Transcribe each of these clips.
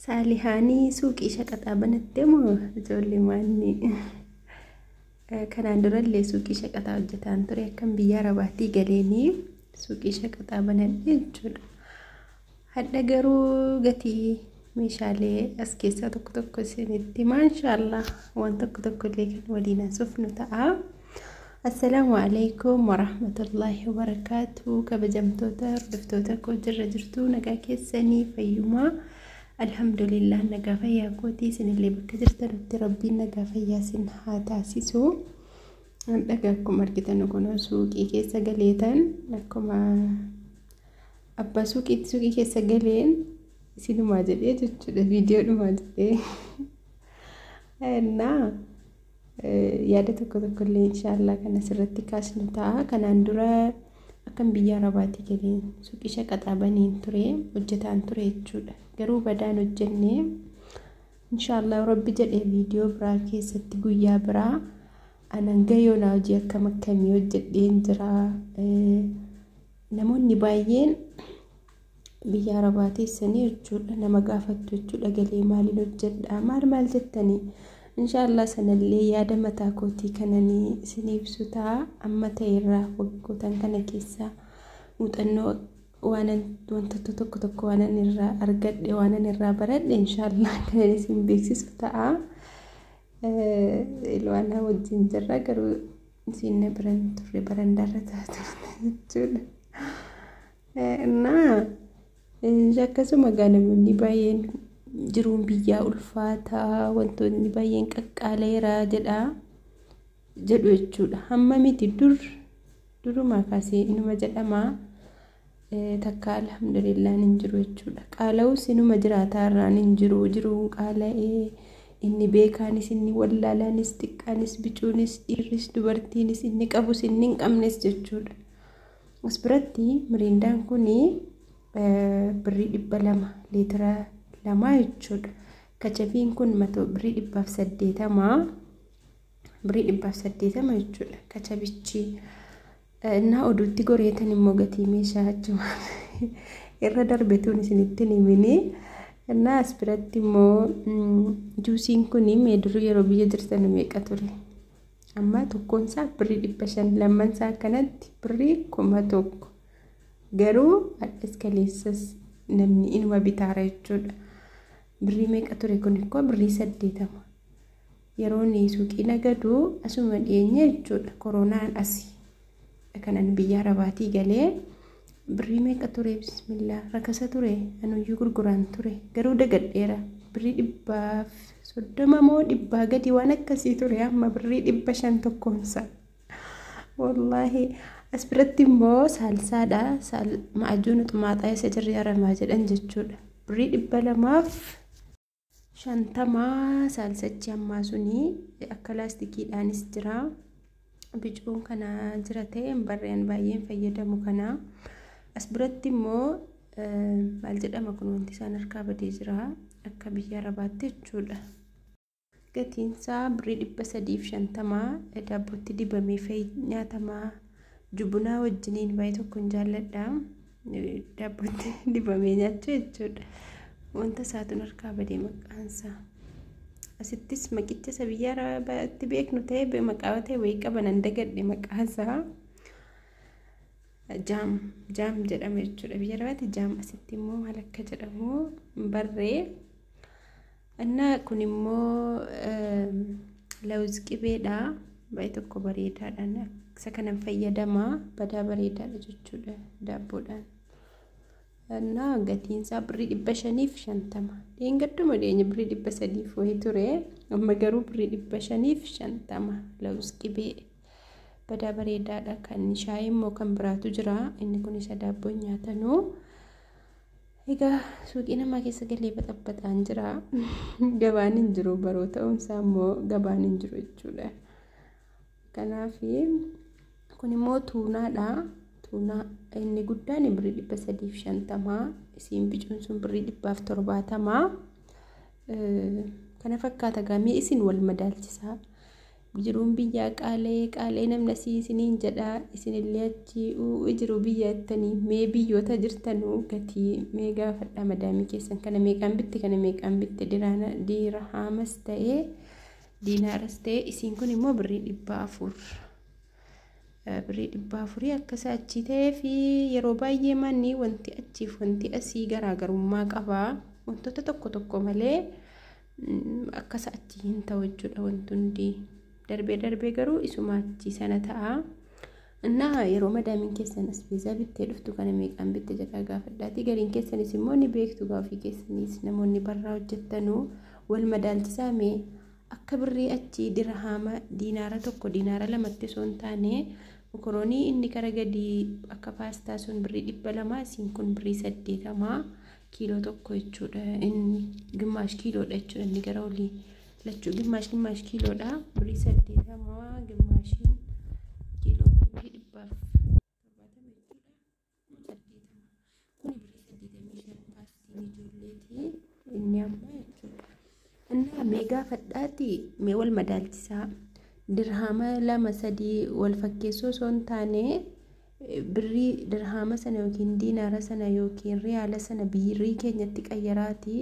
Saalihaanii suuqii shaqaxaa banattee moo ijoollee maanni? Kanaan durallee suuqii shaqaxaa hojjetaan ture, akkam biyya Arabaatii galeenii suuqii shaqaxaa banadhe jechuudha. Hadha garuu gatii meeshaalee as keessaa tokko tokko isinitti himaa, inshaallah waan tokko tokko illee kan waliin haasofnu ta'a. Assalaamu alaikum warahmatullaahi wabarakaatu. Kabajamtoota hordoftoota koo, jirra jirtu? Nagaa keessanii? Fayyumaa? Alhamdulillah, nagaa fayyaa kootii. Isinillee bakka jirtanutti Rabbiin nagaa fayyaa isin haa taasisu. Dhagaa akkuma argitan kun suuqii keessa galeetan, akkuma abbaa suuqiitti suuqii keessa galeen isinumaa jedhee jechuudha, viidiyoodhumaa jedhee. Innaa yaada tokko tokko illee inshaallah kan asirratti kaasnu ta'a. Kanaan dura akkam biyya Arabaatii galeen suuqii shaqaxaa baniin ture, hojjetaan ture jechuudha. Garuu badaan hojjennee, inshaallah Rabbi jedhee viidiyoo biraa keessatti guyyaa biraa anan gayoonaa hojii akkam akkamii hojjedheen jira. Namoonni baay'een biyya Arabaa teessanii jechuudha nama gaafattu jechuudha, galee maaliin hojjedhaa, maal maal jettanii. Inshaallah sanallee yaada mataa kootii kananii isin ibsu ta'a. Amma ta'e irraa waggootan kana keessaa muuxannoo waanan wantoota tokko tokko waanan irraa argadhe, waanan irraa baradhe, inshaallah kanan isin beeksisu ta'a. Ilwaanaa wajjin jirra, garuu isin na biran turre, barandaarra taatu jechuudha. Innaa akkasuma gaa namoonni baay'een jiruun biyyaa ulfaataa, wantoonni baay'een qaqqaaleera jedha jedhu jechuudha. Hamma miti, dur durumaa kaasee inuma jedhamaa, takka alhamdulillaan hin jiru jechuudha. Qaala'us inuma jiraataa irraan hin jiru, jiruun qaala'ee inni beekaanis, inni wallaalaanis, xiqqaanis, bicuunis, dhiirris, dubartiinis, inni qabus, inni hin qabnes jechuudha. As biratti miriindaan kuni birrii 200 liitira 2 jechuudha. Kachafiin kun matoo birrii 180, birrii 180 jechuudha kachabichi. Innaa oduutti goreetan immoo gatii meeshaa achuma irra darbetuun isinitti himini. Innaa as biratti immoo juusiin kun mee duruu yeroo biyya jirtan meeqa ture? Amma tokkoon isaa birrii 500, lamman isaa akkanatti birrii 1000. Garuu hadhas kaleessas namni inuma bitaara jechuudha. Birrii meeqa ture kun ikkoo? Birrii 80. Yeroo inni suuqii nagadu asuma dhiyeenya jechuudha. Koronaan asii kanan biyya Arabaatii galee birrii meeqa ture? Bismillaa, rakasa ture, anuyyuu gurguraan ture, garuu dagadheera. Birrii 130 moo dhibbaa gadi waan akkasii ture. Amma birrii 500 tokkoonsa. Wallaahi as biratti immoo saalsaadha. Ma'ajuun xumaaxaa isa jirri aramaa jedhan jechuudha. Birrii 250 saalsachi ammaa suni akka laastikiidhaanis jira. Bicuun kana jira ta'e barreen baay'een fayyadamu kana. As biratti immoo maal jedhama kun, wanti isaan harkaa badee jira, akka biyya Arabaatti jechuudha. Gatiin isaa birrii 350, daabbootti dibamee fa'i nyaatamaa, jubunaa wajjiniin baay'ee tokkoon jaalladha. Daabbootti dibamee nyaachuu jechuudha. Wanta isaatuun harkaa badee maqaansaa. Asittis maqicha isa biyya Arabaatti beeknu ta'e maqaa ta'e wayii qaban, an dagadhe maqaasaa. Jaam, jaam jedhama jechuudha. Biyya Arabaatti jaam, asitti immoo maal akka jedhamu barree. Innaa kun immoo lawuz qibeedha. Baay'ee tokko bareedaadhaan isa kanan fayyadamaa, badaa bareedaadha jechuudha daabboodhaan. Innaa gatiin isaa birrii 550. Dheengadduma dhiyeenya birrii 300 wayii ture. Amma garuu birrii 550 lawuz qibee. Badaa bareedaadha. Kan shaayii immoo kan biraatu jira. Inni kun isa daabboon nyaatanuu. Egaa suuqii namaa keessa galee baxabbaxaan jira. Gabaan hin jiru, baroo ta'uunsaa immoo gabaan hin jiru jechuudha. Kanaaf kun immoo tuunaadha. Tuunaa inni guddaan birrii 350, isiin bicuun sun birrii 170. Kana fakkaata gaamee isin wal madaalchisaa. Jiruun biyyaa qaalee qaalee namni asii isiniin jedha, isinillee achii jiru biyya jettanii mee biyyoota jirtanuu gatii mee gaafadha madaamii keessan, kana meeqaan bitte, kana meeqaan bitte, dirhaamas ta'ee diinaaras ta'ee. Isiin kun immoo birrii 400, birrii 400 akkasa achii ta'ee fi yeroo baay'ee manni wanti achiif wanti asii garaagarummaa qabaa, wantoota tokko tokko malee akkasa achii hin ta'u jechuudha wanti hundi. Darbee darbee garuu isuma achii sana ta'a. Innaa yeroo madaamiin keessan asbeezaa bittee dhuftu kana meeqaan bitte jedhaa gaafadhaati. Gariin keessanis immoo ni beektu, gaafii keessanis namoonni barraa hojjettanuu wal madaalchisaa mee akka birrii achii dirhaama diinaara 1 diinaara 2tti osoo hin taane. Mokoroonii inni kara gadii akka paastaa sun birrii 200, isiin kun birrii 80 kiiloo 1 jechuudha. Inni gimaash kiiloodha jechuudha, inni gara olii lachuu gimaash gimaash kiiloodha. Birrii 80 gimaashiin kiiloon birrii 170 jechuudha. 80 kuni birrii 85 paastiin ijoolleeti inni amma jechuudha. Innaa mee gaafadhaati, mee wal madaalchisaa, dirhaama 2 3 wal fakkeessoo osoo hin taane birrii dirhaama sana yookiin diinaara sana yookiin riyaala sana birrii keenyatti qayyaraatii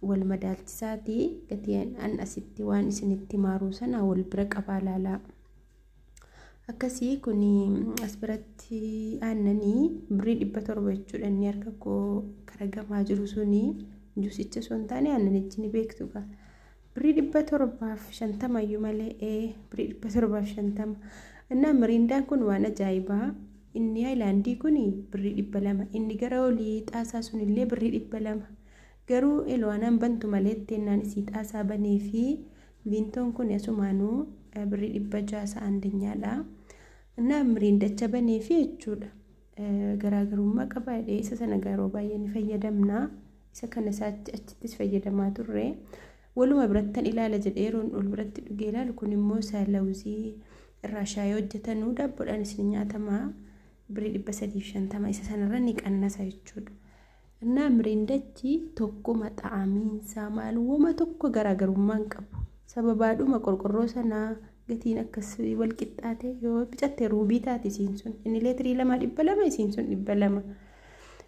wal madaalchisaatii gatii an asitti waan isinitti maaruu sana wal bira qabaa laalaa. Akkasii kun as biratti aannanii birrii 700 jechuudha, inni harka koo kara gamaa jiru suni juusicha osoo hin taane aannanichi ni beektu gaa. Birrii 750 iyyuu malee, birrii 750. Innaa miriindaan kun waan ajaa'ibaa. Inni haayilaandii kun birrii 200, inni gara olii xaasaa sunillee birrii 200. Garuu elwaanaan bantu malee itteenaan isii xaasaa banee fi viintoon kun asumaanuu birrii 600 isa andinyaadha. Innaa miriindacha banee fi jechuudha. Garaagarummaa qaba jedhee isa sana yeroo baay'ee ni fayyadamna. Isa kana isaa achittis fayyadamaa turre. Waluma birattan ilaala jedhee yeroon ol biratti dhugee ilaalu, kun immoo isa lawuzii irraa shaayii hojjetanuu daabboodhaanis ni nyaatama. Birrii 350 isa sanarra ni qannasa jechuudha. Innaa miriindachi tokkuma xa'amiinsaa maal wama tokko garaagarummaa hin qabu. Sababaadhuma qorqorroo sanaa gatiin akkas wal qixxaate, yoo bicatte ruubii taati isiin sun. Inni leetirii 2 200, isiin sun 200.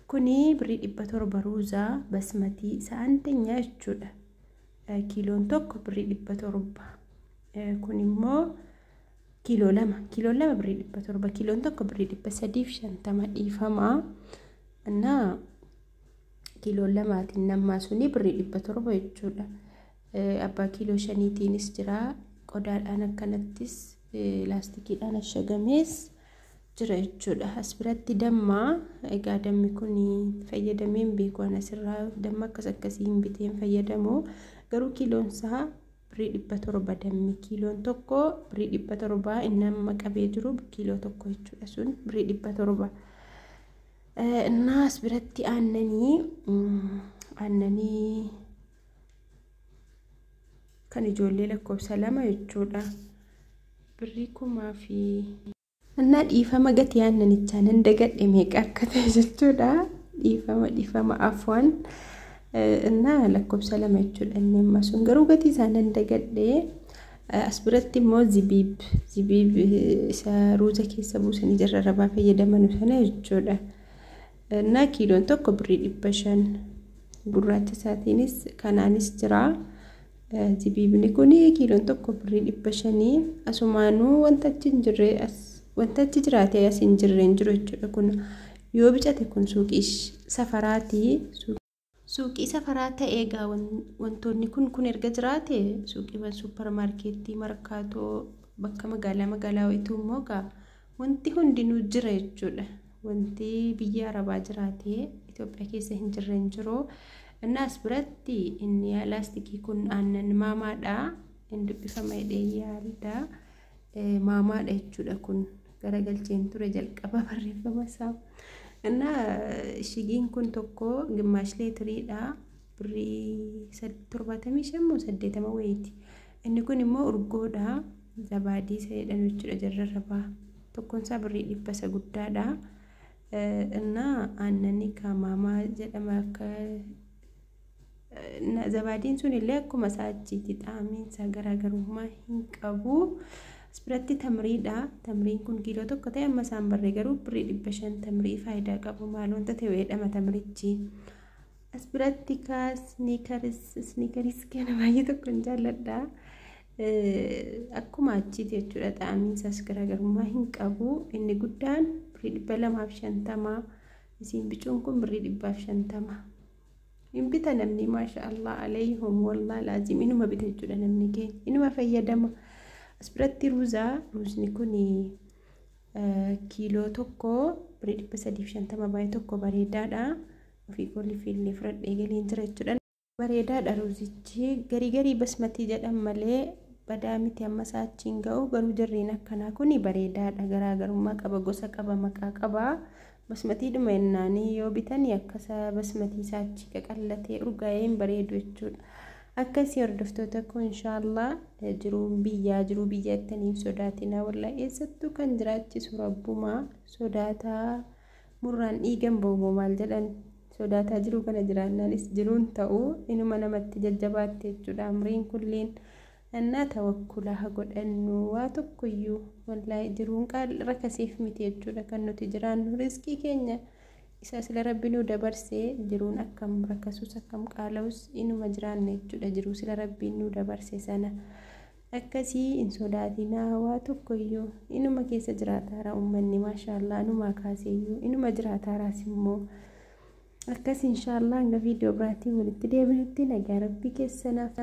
Kuni birrii 700 ruuzaa basmatii isa andanyaa jechuudha. Kiiloon 1 birrii 700. Kun immoo kiiloo 2, kiiloon 2 birrii 700, kiiloon 1 birrii 350 dhiifamaa. Innaa kiiloon lamaatiin nammaa suni birrii 700 jechuudha. Abbaa kiiloo 5tiinis jira. Qodaadhaan akkanattis laastikiidhaan ashagamees jira jechuudha. As biratti damma, egaa dammi kun fayyadamee hin beeku, asirraa damma akkas akkasii hin biteen fayyadamu. Garuu kiiloon isaa birrii 700, dammi kiiloon 1 birrii 700, inni amma qabee jiru kiiloo 1 jechuudha, sun birrii 700. Innaa as biratti aannanii kan ijoollee lakkoofsa 2 jechuudha. Birrii kumaa fi innaa dhiifama, gatii aannanichaa nan dagadhe meeqa akka ta'e jechuudha. Dhiifama dhiifama, afwan. Innaa lakkoofsa 2 jechuudha inni amma sun, garuu gatii isaa nan dagadhe. As biratti immoo zibiib, zibiib isa ruuza keessa buusanii jarra rabaa fayyadaman sana jechuudha. Innaa kiiloon 1 birrii 500, gurraacha isaatiinis kanaanis jira. Zibiibni kun kiiloon 1 birrii 500. Asumaanuu wanta achi hin jirre as wanta achi jiraatee as hin jirre hin jiru jechuudha kun. Yoo bicate kun suuqii safaraati. Suuqii safaraa ta'ee egaa wantoonni kun erga jiraate, suuqiiwwan suuparmaarkeettii markaatoo bakka magaalaa magaalaa wayituu immoo egaa wanti hundinuu jira jechuudha. Wanti biyya arabaa jiraatee Itoophiyaa keessa hin jirre hin jiru. Innaa as biratti inni laastikii kun aannan maamaadha. Hin dubbifama jedhee yaada. Maamaadha jechuudha kun, garagalcheen ture jalqaba barreeffama isaa. Innaa shigiin kun tokko gimaash leetiriidha. Birrii 75 moo 80 wayiiti. Inni kun immoo urgoodha. Zabaadii isa jedhan jechuudha jarra rabaa. Tokkoon isaa birrii 100 isa guddaadha. Innaa aannanii kaamaamaa jedhama akka Zabaadiin sun illee akkuma isaa achiiti xaamiinsa garaagarummaa hin qabu. As biratti tamriidha. Tamriin kun kiiloo tokko ta'e amma isaan barree garuu birrii 500 tamrii faayidaa qabu maal wanta ta'e jedhama tamrichi. As biratti kaa sneakers kana baay'ee tokko hin jaalladha. Akkuma achiiti jechuudha xaamiinsaas garaagarummaa hin qabu. Inni guddaan birrii 250, isiin bicuun kun birrii 150. Hin bita namni, maasha Allah alayhum, wallaa laazim inuma bita jechuudha, namni keenya inuma fayyadama. As biratti ruuzaa, ruuzni kun kiiloo tokko birrii 350, baay'ee tokko bareedaadha. Ofii koolii fudhadhee galiin jira jechuudha. Bareedaadha ruuzichi, garii garii basmatii jedhan malee badaa miti, amma isaa achiin ga'u garuu jarreen akkanaa kun bareedaadha, garaagarummaa qaba, gosa qaba, maqaa qaba. Basmatiidhuma yennaanii yoo bitanii akkasa basmatii isaa achi qaqallatee urgaa'ee hin bareedu jechuudha. Akkasii hordoftoota koo, inshaallah jiruun biyyaa jiruu biyya ittaniin sodaatinaa, wallaa eessattuu kan jiraachisu rabbumaa sodaataa murraan dhiigan ba'u maal jedhan, sodaataa jiruu kana jiraannaanis jiruun ta'uu inuma namatti jajjabaatte jechuudha. Amriin kulliin annaa tawakkula haa godhannu, waa tokkoyyuu wallaahi jiruun rakasiif miti jechuudha. Kan nuti jiraannu riskii keenya isa sila rabbi nuu dabarsee, jiruun akkam rakasus akkam qaala'us inuma jiraanna jechuudha, jiruu sila rabbiin nuu dabarse sana. Akkasii hin sodaatinaa waa tokkoyyuu, inuma keessa jiraataara uummanni, maashaallaa, numaa kaaseeyyuu inuma jiraataaraas immoo akkas. Inshaallah hanga viidiyoo biraatiin walitti deebinutti nagaa rabbii keessanaaf.